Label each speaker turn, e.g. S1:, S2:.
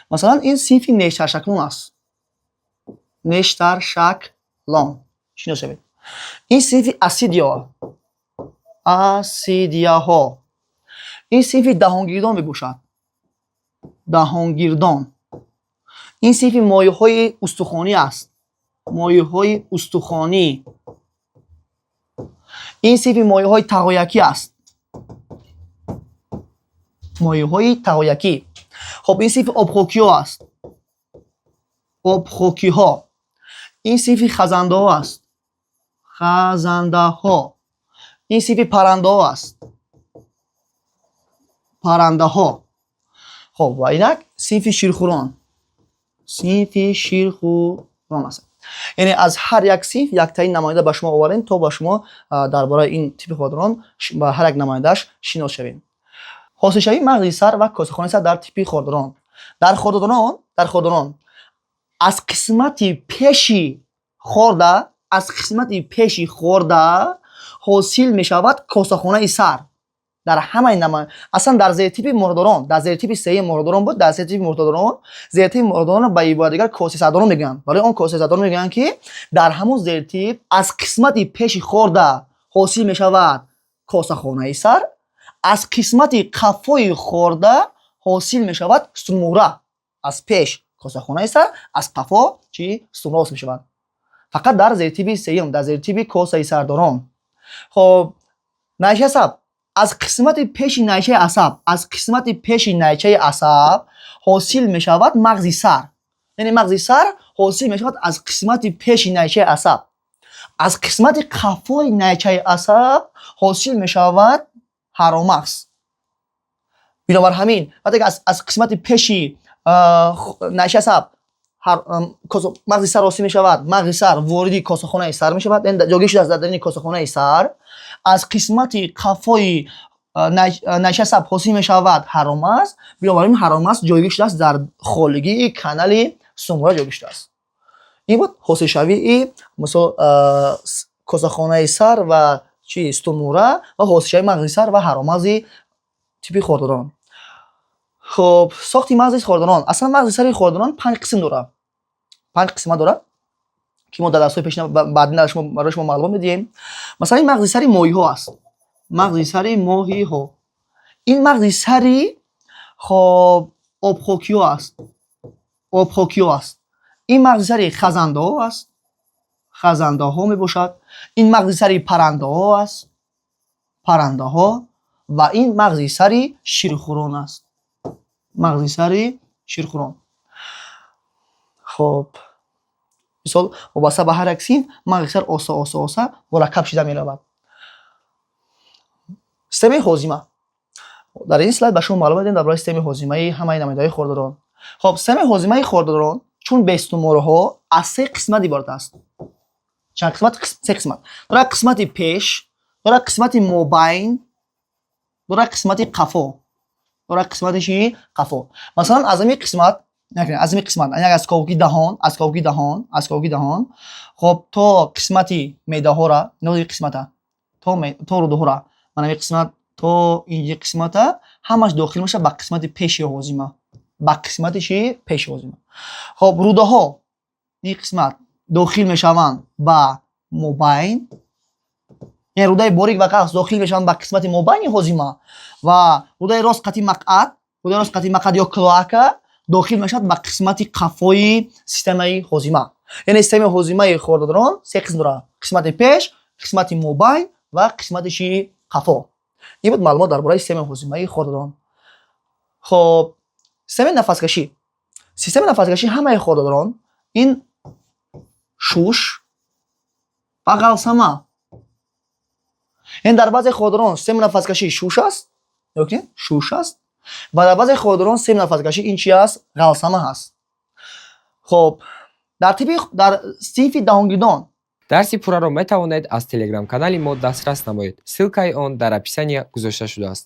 S1: Масалан, ин синфи нештаршаклон аст, нештаршаклон шинос шавед. Ин синфи асидио, асидияҳо. Ин синфи даҳонгирдон мебошад, даҳонгирдон. Ин синфи моҳиҳои устухонӣ аст, моҳиҳои устухонӣ. Ин синфи моҳиҳои тағоякӣ аст, моҳиҳои тағоякӣ. Хоб, ин синфи обхокиҳо аст, обхокиҳо. Ин синфи хазандаҳо аст, хазандаҳо. Ин синфи паррандаҳо аст, паррандаҳо. Хоб, ва инак синфи ширхӯрон, синфи ширхӯрон аст. Яъне аз ҳар як синф яктаин намоянда ба шумо оварем, то ба шумо дар бораи ин типи хордадорон ба ҳар як намояндааш шинос шавем. Ҳосилшавии мағзи сар ва косахонаи сар дар типи хордадорон. Дар хордадорон аз қисмати пеши хорда, аз қисмати пеши хорда ҳосил мешавад косахонаи сар. Дар ҳамаи нама, аслан дар зертипи мурдорон, дар зертипи сеюм мурдорон буд. Дар зертипи мурдорон, зертипи мурдорон ба ибораи дигар косасардорон мегӯянд. Барои он косасардорон мегӯянд, ки дар ҳамон зертип аз қисмати пеши хорда ҳосил мешавад косахонаи сар, аз қисмати қафои хорда ҳосил мешавад сутунмуҳра. Аз пеш косахонаи сар, аз қафо чи? Сутунмуҳра ҳосил мешавад. Фақат дар зертипи сеюм, дар зертипи косаи сардорон. Хоб, найчаи асаб. Аз қисмати пеши найчаи асаб, аз қисмати пеши найчаи асаб ҳосил мешавад мағзи сар. Яъне мағзи сар ҳосил мешавад аз қисмати пеши найчаи асаб. Аз қисмати қафои найчаи асаб ҳосил мешавад ҳаромағз. Бинобар ҳамин, вақте ки аз қисмати пеши найчаи асаб мағзи сар ҳосил мешавад, мағзи сар вориди косахонаи сар мешавад, яъне ҷойгир шудааст дар даруни косахонаи сар. Аз қисмати қафои найчаи асаб ҳосил мешавад ҳаромағз. Бинобар ин ҳаромағз ҷойгир шудааст, дар холигии канали сутунмуҳра ҷойгир шудааст. Ин буд ҳосилшавии, мисол, косахонаи сар ва чи, сутунмуҳра ва ҳосилшавии мағзи сар ва ҳаромағзи типи хордадорон. Хоб, сохти мағзи хордадорон. Аслан мағзи сари хордадорон панҷ қисм дорад, панҷ қисмат дорад, ки мо дар дарсҳои пешина баъдин барои шумо маълумот медиҳем. Масалан, ин мағзи сари моҳиҳо аст, мағзи сари моҳиҳо. Ин мағзи сари, хоб, обхокиҳо аст, обхокиҳо аст. Ин мағзи сари хазандаҳо аст, хазандаҳо мебошад. Ин мағзи сари паррандаҳо аст, паррандаҳо. Ва ин мағзи сари ширхӯрон аст, мағзи сари ширхӯрон. Хоб, мисол, вобаста ба ҳар як синф мағзи сар оста оста оста мураккаб шида меравад. Системаи ҳозима. Дар ин слайд ба шумо маълум медиҳем дар бораи системаи ҳозимаи ҳамаи намояндаҳои хордадорон. Хоб, системаи ҳозимаи хордадорон чун бесутунмуҳраҳо аз се қисмат иборат аст. Чанд қисмат? Се қисмат дорад: қисмати пеш дорад, қисмати мобайн дорад, қисмати қафо дорад. Қисмати чи? Қафо. Масалан, аз ҳамин қисмат, аз ҳамин қисмат, аз ковуки даҳон, аз ковуки даҳон, аз ковуки даҳон, хоб, то қисмати меъдаҳора, нои қисмата, то рӯдаҳора, мана ҳамин қисмат то инҷи қисмата ҳамаш дохил мешавад ба қисмати пеши ҳозима, ба қисмати чи? Пеши ҳозима. Хоб, рӯдаҳо, ин қисмат дохил мешаванд ба мобайн, яъне рӯдаи борик ва қафс дохил мешаванд ба қисмати мобайни ҳозима ва рӯдаи рост қати мақъад, рӯдаи рост қати мақъад ё клоака дохил мешавад ба қисмати қафои системаи ҳозима. Яъне системаи ҳозимаи хордадорон се қисм дорад: қисмати пеш, қисмати мобайн ва қисмати чи? Қафо. Ин буд маълумот дар бораи системаи ҳозимаи хордадорон. Хоб, системаи нафаскашӣ. Системаи нафаскашӣ ҳамаи хордадорон ин шуш ва ғалсама. Яъне дар баъзе хордадорон системаи нафаскашӣ шуш аст, ёки шуш аст, ва дар баъзе хордадорон системаи нафаскашӣ ин чи аст? Ғалсама ҳаст. Хоб, дар типи, дар синфи даҳонгирдон.
S2: Дарси пурраро метавонед аз телеграм-канали мо дастрас намоед. Ссылкаи он дар описания гузошта шудааст.